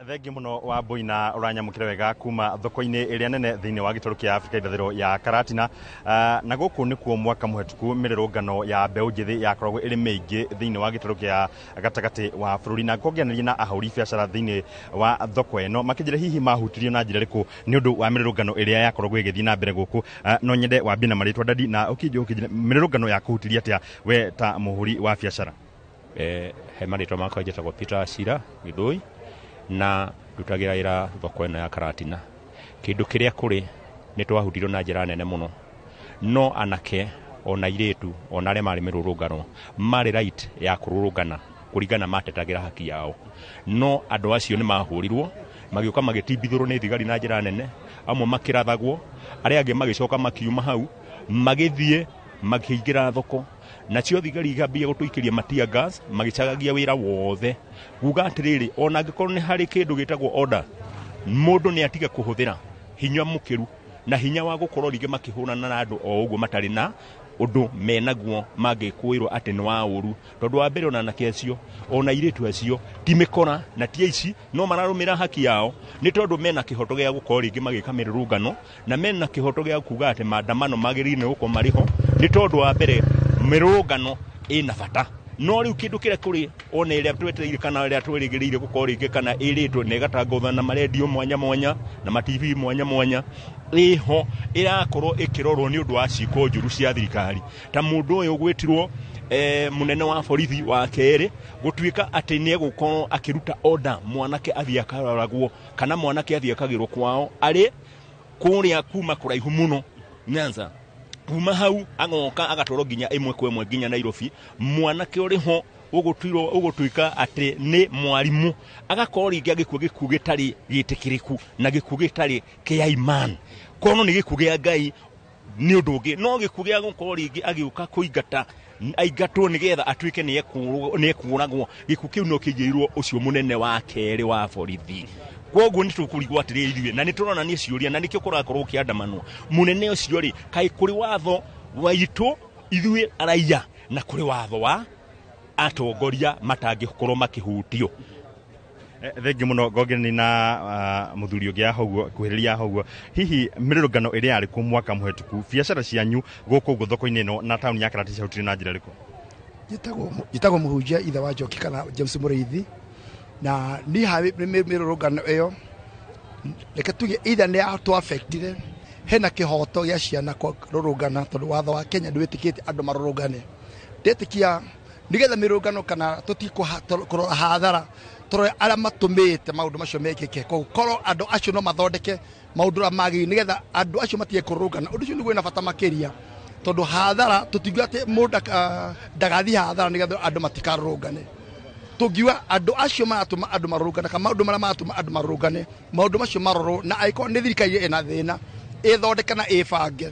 Thengi muno wa Mboina ũranyamũkĩra wega kuma thoko-inĩ ĩrĩa nene thĩinĩ wa gĩtarũ kĩa Afrika irathĩro ya Karatina. Na gũkũ nĩkuo mwaka mũhetũku mĩrũrũngano ya mbeũ njĩthĩ yakoragwo ĩrĩ mĩingĩ thĩinĩ wa gĩtarũ kĩa gatagatĩ wa bũrũri, na ngongĩanĩria na ahũri biacara thĩinĩ wa thoko ĩno makĩnjĩra hihi mahutirio na njĩra ĩrĩkũ nĩ ũndũ wa mĩrũrũngano ĩrĩa yakoragwo ĩgĩthiĩ na mbere gũkũ. No nyende wambie na marĩtwa dadi na ũkĩnjĩra mĩrũrũngano yakũhutirie atĩa we ta mũhũri wa biacara. He marĩtwa makwa njĩtagwo Peter Cira Gĩthũi na ndutagĩra wĩra thoko ĩno ya Karatina. Kĩndũ kĩrĩa kũrĩ nĩ twahutirio na njĩra nene mũno, no anake ona airĩtu ona arĩa marĩ mĩrũrũngano marĩ right ya kũrũrũngana kũringana matetagĩra haki yao, no andũ acio nĩ mahũrirwo magĩũka magĩtimbithũrwo nĩ thigari na njĩra nene, amwe makĩrathagwo, arĩa angĩ magĩcoka makiuma hau magĩthiĩ makĩingĩra thoko, nacio thigari ikambia gũtũikĩria matia gas magĩcagagia wĩra wothe kuga atĩrĩrĩ, ona angĩkorwo nĩ harĩ kĩndũ gĩtagwo order, mũndũ nĩ atige kũhũthĩra hinya mũkĩru na hinya wa gũkorwo rĩngĩ makĩhũrana na andũ o ũguo matarĩ na ũndũ menaguo mangĩkũĩrwo atĩ nĩ wa ũru, tondũ wa mbere ona anake acio ona airĩtu acio ti mĩkora na ti aici, no mararũmĩra haki yao nĩ tondũ mena kĩhoto gĩa gũkorwo rĩngĩ magĩka mĩrũrũngano na mena kĩhoto gĩa kuga atĩ maandamano magĩrĩire nĩ gũkorwo marĩ ho, nĩ tondũ wa mbere mĩrũrũngano ĩna bata. No rĩu kĩndũ kĩrĩa kũrĩ ona ĩrĩa twetereire kana ĩrĩa twĩrĩgĩrĩire gũkorwo rĩngĩ kana ĩrĩtwo na ĩgatangathwo na marendio mwanya mwanya na ma TV mwanya mwanya ĩho ĩrakorwo ĩkĩrorwo nĩ ũndũ wa ciĩko njũru cia thirikari, ta mũndũ ũyũ ũgwĩtirwo mũnene wa borithi wa kerĩ gũtuĩka atĩ nĩ egũkorwo akĩruta order mwanake athiĩ akaroragwo kana mwanake athiĩ akagĩrwo kwao arĩ kũrĩa kuma kũraihu mũno Nyanza, kuma hau agoka agatwarwo nginya ĩmwe kwa ĩmwe nginya Nairobi, mwanake ũrĩ ho ũgũtuĩka atĩ nĩ mwarimũ agakorwo rĩngĩ agĩkua gĩkuũ gĩtarĩ gĩtĩkĩrĩku na gĩkuũ gĩtarĩ kĩa iman, korwo nĩ gĩkuũ kĩa Ngai nĩ ũndũ ũngĩ, no gĩkuũ gĩa gũkorwo rĩngĩ agĩũka kũingata aingatwo nĩgetha atuĩke nĩ ekũragwo, gĩkuũ kĩu no kĩigĩirwo ũcio mũnene wa kerĩ wa borithi. Koguo nĩ tũkũrigwo atĩrĩrĩ ithuĩ na nĩ tũronania ciũria na nĩkĩo kũrakorwo gũkĩandamanwo mũnene ũcio rĩ, kaĩ kũrĩ watho waitũ ithuĩ raia na kũrĩ watho wa atongoria matangĩkorwo makĩhutio. Thengi muno ngongeni na muthuri ũngĩ haha ũguo kuhĩrĩria haha ũguo, hihi mĩrũrũngano ĩrĩa yarĩ kuo mwaka mũhetũku biacara cianyu gũkũ ũguo thoko-inĩ ĩno na taũni ya Karatina ciahutirio na njĩra ĩrĩkũ? Njĩtagwo mũhunjia ithe wa Njoki kana James Mũrĩithi, na niĩ haha mĩrũrũngano ĩyo reke tuge either nĩ yatũ-affectire, hena kĩhoto gĩa ciana kũrũrũngana tondũ watho wa Kenya ndwĩtĩkĩtie andũ marũrũngane. Ndetĩkia nĩgetha mĩrũrũngano kana tũtikũrora hathara, tũrore arĩa matũmĩte maũndũ macio mekĩke, koguo korwo andũ acio no mathondeke maũndũ ũrĩa magĩrĩire nĩgetha andũ acio matige kũrũrũngana. Ũndũ ũcio nĩguo wĩna bata makĩria tondũ hathara tũtingiuga atĩ mũndũ ndagathiĩ hathara nĩgetha andũ matikarũrũngane. Tũngiuga andũ acio maratũma andũ marũrũngane kana maũndũ marĩa maratũma andũ marũrũngane, maũndũ macio marorwo, na angĩkorwo nĩ thirikari ĩna thĩna ĩthondeke na ĩbange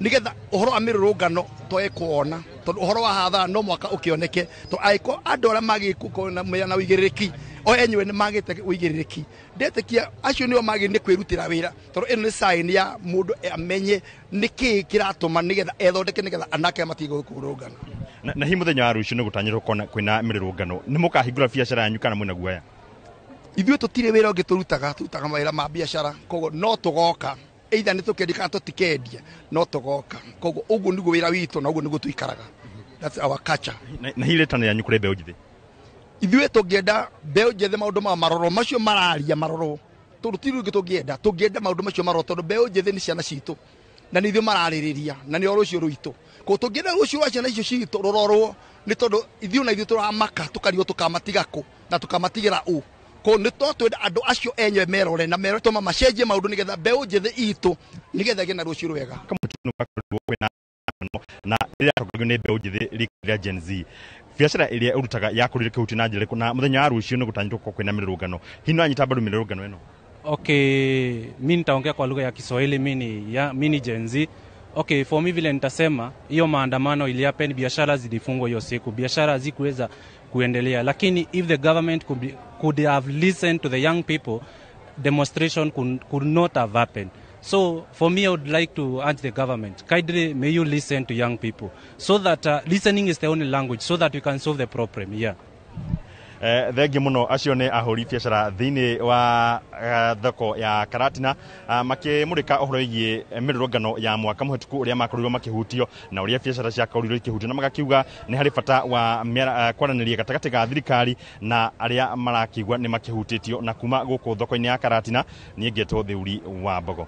nĩgetha ũhoro wa mĩrũrũngano twage kuona, tondũ ũhoro wa hathara no mwaka ũkĩoneke, tondũ angĩkorwo andũ arĩa magĩrĩire gũkorwo na ũigĩrĩrĩki o enyewe nĩ magĩte ũigĩrĩrĩki, ndetĩkia acio nĩo magĩrĩire nĩ kwĩrutĩra wĩra, tondũ ĩno nĩ sign ya mũndũ amenye nĩkĩĩ kĩratũma nĩgetha ethondeke nĩgetha anake matige kũrũrũngana. Na hihi mũthenya wa rũciũ nĩ gũtanyĩrwo kwĩna mĩrũrũngano, nĩ mũkahingũra biacara yanyu kana mwĩna guoya? Ithuĩ tũtirĩ wĩra ũngĩ tũrutaga, tũrutaga mawĩra ma biacara, koguo no tũgoka either nĩ tũkendia kana tũtikendia, no tũgoka, koguo ũguo nĩguo wĩra witũ na ũguo nĩguo tũikaraga. That's our culture. Na hihi rĩtana yanyu kũrĩ mbeũ njĩthĩ? Ithuĩ tũngĩenda mbeũ njĩthĩ maũndũ mao marorwo, macio mararia marorwo, tondũ ti rĩngĩ tũngĩenda, tũngĩenda maũndũ macio marorwo tondũ mbeũ njĩthĩ nĩ ciana citũ na nĩ ithuĩ mararĩrĩria na nĩ o rũciũ rwitũ. Koguo tũngĩenda rũciũ rwa ciana icio citũ rũrorwo nĩ tondũ ithuĩ na ithuĩ tũramaka tũkarigwo tũkamatiga kũ na tũkamatigĩra ũ. Koguo nĩ to twenda andũ acio enyewe merore na merore tũma macenjie maũndũ nĩgetha mbeũ njĩthĩ itũ nĩgetha ĩgĩe na rũciũ rwega. Na rĩrĩa atongoragio nĩ mbeũ njĩthĩ rika rĩa Gen Z, biacara ĩrĩa ũrutaga yakũrire kĩhuti na njĩra ĩrĩkũ, na mũthenya wa rũciũ nĩ gũtanyĩtwo gũkorwo kwĩna mĩrũrũngano, hihi no anyita mbaru mĩrũrũngano ĩno? Okay, mi nitaongea kwa lugha ya Kiswahili, mi ni Gen Z. Okay, for me vile nitasema hiyo maandamano ili happen, biashara zilifungwa hiyo siku, biashara hazikuweza kuendelea, lakini if the government could have listened to the young people, demonstration could not have happened. So for me, I would like to urge the government, kindly may you listen to young people, so that listening is the only language, so that we can solve the problem. Yeah. Thengi muno. Acio nĩ ahũri biacara thĩinĩ wa thoko ya Karatina, makĩmũrĩka ũhoro wĩgiĩ mĩrũrũngano ya mwaka mũhetũku, ũrĩa makorirwo makĩhutio na ũrĩa biacara ciakorirwo ikĩhutio, na magakiuga nĩ harĩ bata wa kwaranĩria gatagatĩ ga thirikari na arĩa marakĩigua nĩ makĩhutĩtio. Na kuma gũkũ thoko-inĩ ya Karatina, niĩ ngetwo Thĩuri wa Mbogo.